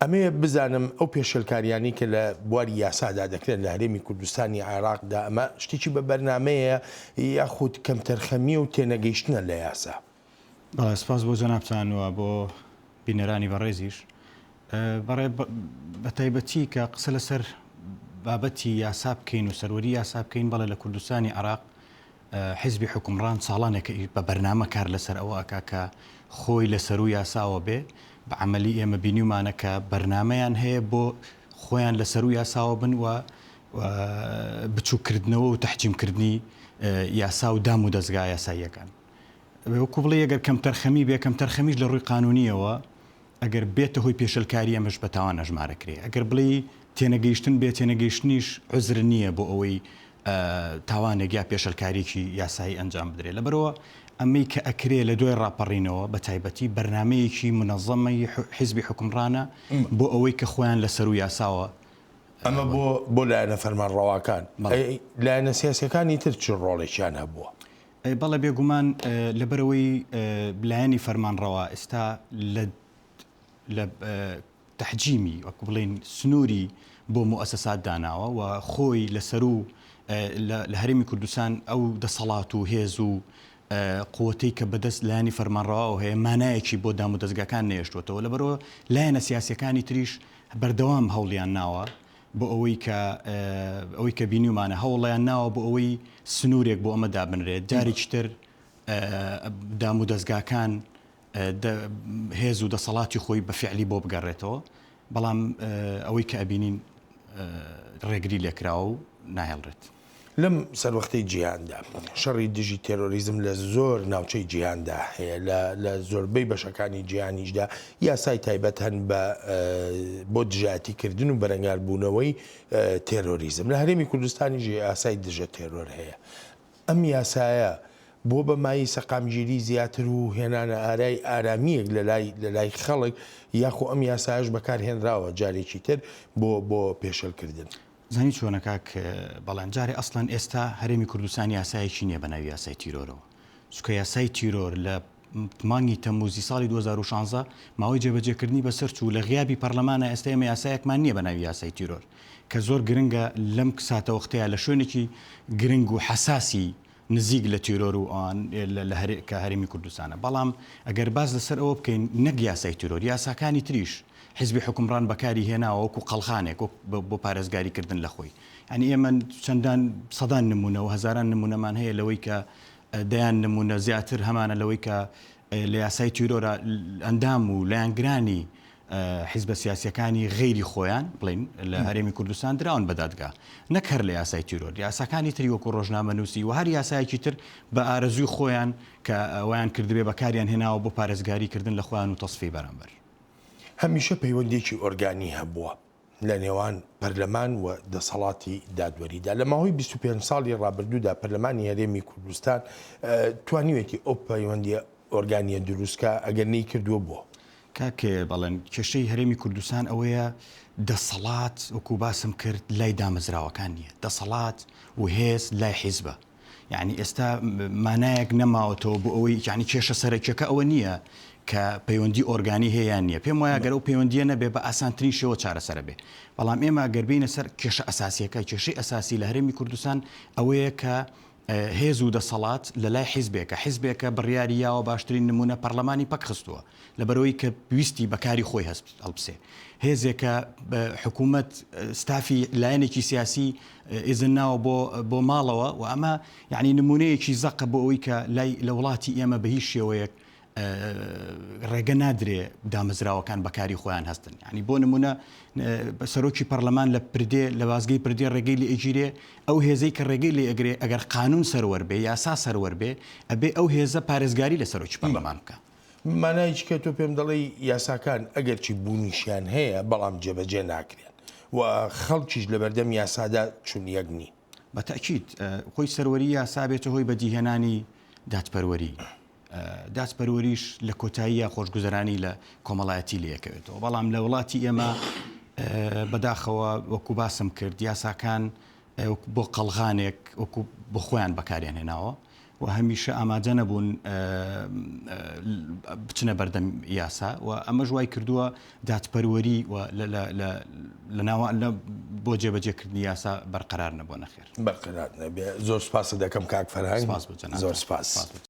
ئەمەوێ بزانم ئەو پێشێلکاریانەی کە لە بواری یاسادا دەکرێن لە هەرێمی کوردستانی عێراقدا ئەمە شتێکی بە بەرنامەیە یاخود کەمتەرخەمیە و تێنەگەیشتنە لە یاسا؟ بەڵێ سپاس بۆ جەنابتان و بۆ بینەرانی بەڕێزیش. بەڕێ بە تایبەتی کە قسە لەسەر بابەتی یاسا بکەین و سەروەری یاسا بکەین بەڵێ لە کوردستانی عێراق حیزبی حوکمڕان ساڵانێکە بە بەرنامە کار لەسەر ئەوە ئەکا کە خۆی لە سەروو یاساوە بێ، بە عەمەلی ئێمە بینیومانە کە بەرنامەیان هەیە بۆ خۆیان لە سەروو یاساوە بن و بچووککردنەوە و تەحجیمکردنی یاسا و دام و دەزگا یاساییەکان. وەکوو بڵێی ئەگەر کەمتەرخەمی بێ، کەمتەرخەمیش لە ڕووی قانوونییەوە ئەگەر بێتە هۆی پێشێلکاری ئەمەش بە تاوان ئەژمارەکرێ. ئەگەر بڵێی تێنەگەیشتن بێ، تێنەگەیشتنیش عوزر نییە بۆ ئەوەی تاوانێک یا پێشێلکارییەکی یاسایی ئەنجام بدرێ. لەبەرئەوە ئەمەی کە ئەکرێ لە دوای ڕاپەڕینەوە بە تایبەتی بەرنامەیەکی مونەزەمەی حیزبی حوکمڕانە بۆ ئەوەی کە خۆیان لە سەروو یاساوە ئەمە بۆ بۆ لایەنە فەرمانڕەواکان. لایەنە سیاسییەکانی تر چ ڕۆڵێکیان هەبووە؟ بەڵێ بێگومان لەبەرئەوەی لایەنی فەرمانڕەوا ئێستا لە لە تەحجیمی وەکو بڵێین سنووری بۆ موئەسەسات داناوە و خۆی لە سەروو لە هەرێمی کوردستان ئەو دەسەڵات و هێز و قوتەی کە بەدەست لایەنی فەرمانڕەواوە هەیە مانایەکی بۆ دامودەزگاکان نەهێشتووەتەوە لەبەرئەوە لایەنە سیاسیەکانی تریش بەردەوام هەوڵیان ناوە بۆ ئەوەی کە ئەوەی کە بینیومانە هەوڵیان ناوە بۆ ئەوەی سنوورێک بۆ ئەمە دابنرێت جارێکی تر دامودەزگاکان هێز و دەسەڵاتی خۆی بە فعلی بۆ بگەڕێتەوە بەڵام ئەوەی کە ئەبینین ڕێگری لێکراوە و ناهێڵرێت. لەم سەروەختەی جیهاندا، شەڕی دژی تێرۆریزم لە زۆر ناوچەی جیهاندا هەیە، لە لە زۆربەی بەشەکانی جیهانیشدا یاسای تایبەت هەن بە بۆ دژایەتیکردن و بەرەنگاربوونەوەی تێرۆریزم. لە هەرێمی کوردستانیش یاسای دژە تێرۆر هەیە. ئەم یاسایە بۆ بە مایەی سەقامگیری زیاتر و هێنانە ئارای ئارامییەک لە لای لە لای خەڵک، یاخۆ ئەم یاسایەش بەکار هێنراوە جارێکی تر بۆ بۆ پێشێلکردن؟ زانی چۆنە کاک بەڵێن جارێ ئەسڵەن ئێستا هەرێمی کوردستان یاسایەکی نیە بەناوی یاسای تیرۆرەوە چونکە یاسای تیرۆر لە مانگی تەمموزی ساڵی 2016 ماوەی جێبەجێکردنی بەسەر چوو لە غیابی پەرلەمانە ئێستا ئێمە یاسایەکمان نییە بە ناوی یاسای تیرۆر کە زۆر گرنگە لەم ساتەوەختەیە لە شوێنێکی گرنگ و حەساسی نزیک لە تیرۆر و ئەوان لە کە هەرێمی کوردستانە بەڵام ئەگەر باس لەسەر ئەوە بکەین نەک یاسای تیرۆر یاساکانی تریش حیزبی حوکمڕان بەکاری هێناوە وەکو قەڵغانێک وەک بۆ پارێزگاری کردن لە خۆی یانی ئێمە چەندان سەدان نمونە و هەزاران نمونەمان هەیە لەوەی کە دەیان نمونە زیاتر هەمانە لەوەی کە لە یاسای تیرۆرە ئەندام و لایەنگرانی حیزبە سیاسیەکانی غەیری خۆیان بڵین لە هەرێمی کوردستان دراون بە دادگا نەک هەر لە یاسای تیرۆر یاساکانی تری وەکو ڕۆژنامەنووسی و هەر یاسایەکی تر بە ئارەزووی خۆیان کە ئەویان کردبێ بەکاریان هێناوە بۆ پارێزگاری کردن لە خۆیان و تەسفی بەرامبەر. هەمیشە پەیوەندیەکی ئۆرگانی هەبووە لە نێوان پەرلەمان و دەسەڵاتی دادوەریدا. لە ماوەی 25 ساڵی ڕابردوودا پەرلەمانی هەرێمی کوردستان توانیوێتی ئەو پەیوەندیە ئۆرگانیە دروستکا، ئەگەر نەیکردووە بۆ؟ کاک بەڵێن، کێشەی هەرێمی کوردستان ئەوەیە دەسەڵات وەکو باسم کرد لای دامەزراوەکان نییە، دەسەڵات و هێز لای حیزبە. یانی ئێستا مانایەک نەماوەتەوە بۆ ئەوەی یانی کێشە سەرەکیەکە ئەوە نییە کە پەیوەندی ئۆرگانی هەیە یان نییە پێم وایە گەر ئەو پەیوەندیە نەبێ بە ئاسانترین شێوە چارەسەرە بێ بەڵام ئێمە گەر بینە سەر کێشە ئەساسیەکە کێشەی ئەساسی لە هەرێمی کوردستان ئەوەیە کە هێز و دەسەڵات لە لای حیزبێکە حیزبێکە بڕیاری یاوە باشترین نمونە پەرلەمانی پەک خستووە لەبەرئەوەی کە ویستی بە کاری خۆی هەست هەڵبسێ. هێزێکە حکوومەت ستافی لایەنێکی سیاسی ئیزن ناوە بۆ بۆ ماڵەوە و ئەمە یعنی نمونەیەکی زەقە بۆ ئەوەی کە لای لە وڵاتی ئێمە بە هیچ شێوەیەک ڕێگە نادرێ دامەزراوەکان بەکاری خۆیان هەستن ینی بۆ نمونە سەرۆکی پەرلەمان لە پردێ لە بازگەی پردێ ڕێگەی لێ ئەگیرێ ئەو هێزەی کە ڕێگەی لێ ئەگرێ ئەگەر قانون سەروەر بێ یاسا سەروەر بێ ئەبێ ئەو هێزە پارێزگاری لە سەرۆکی پەرلەمان بکە. مانای چ کە تۆ پێم دەڵێی یاساکان ئەگەرچی بوونیشیان هەیە بەڵام جێبەجێ ناکرێن و خەڵکیش لەبەردەم یاسادا چون یەک نین. بە تەئکید خۆی سەروەری یاسا بێتە هۆی بەدیهێنانی دادپەروەری. دادپەروەریش لە کۆتاییە خۆشگوزەرانی لە کۆمەڵایەتی لێکەوێتەوە. بەڵام لە وڵاتی ئێمە بەداخەوە وەکو باسم کرد یاساکان بۆ قەڵغانێک وەکو بۆ خۆیان بەکاریان هێناوە. و هەمیشە ئامادە نەبوون بچنە بەردەم یاسا و ئەمەش وای کردووە دادپەروەری و لە ناوە بۆ جێبەجێکردنی یاسا بەرقەرار نەبووە نەخێر. بەرقەرار نەبێ. زۆر سپاست دەکەم کاک فەرهەنگ. سپاس بۆ جەنابتان. زۆر سپاس.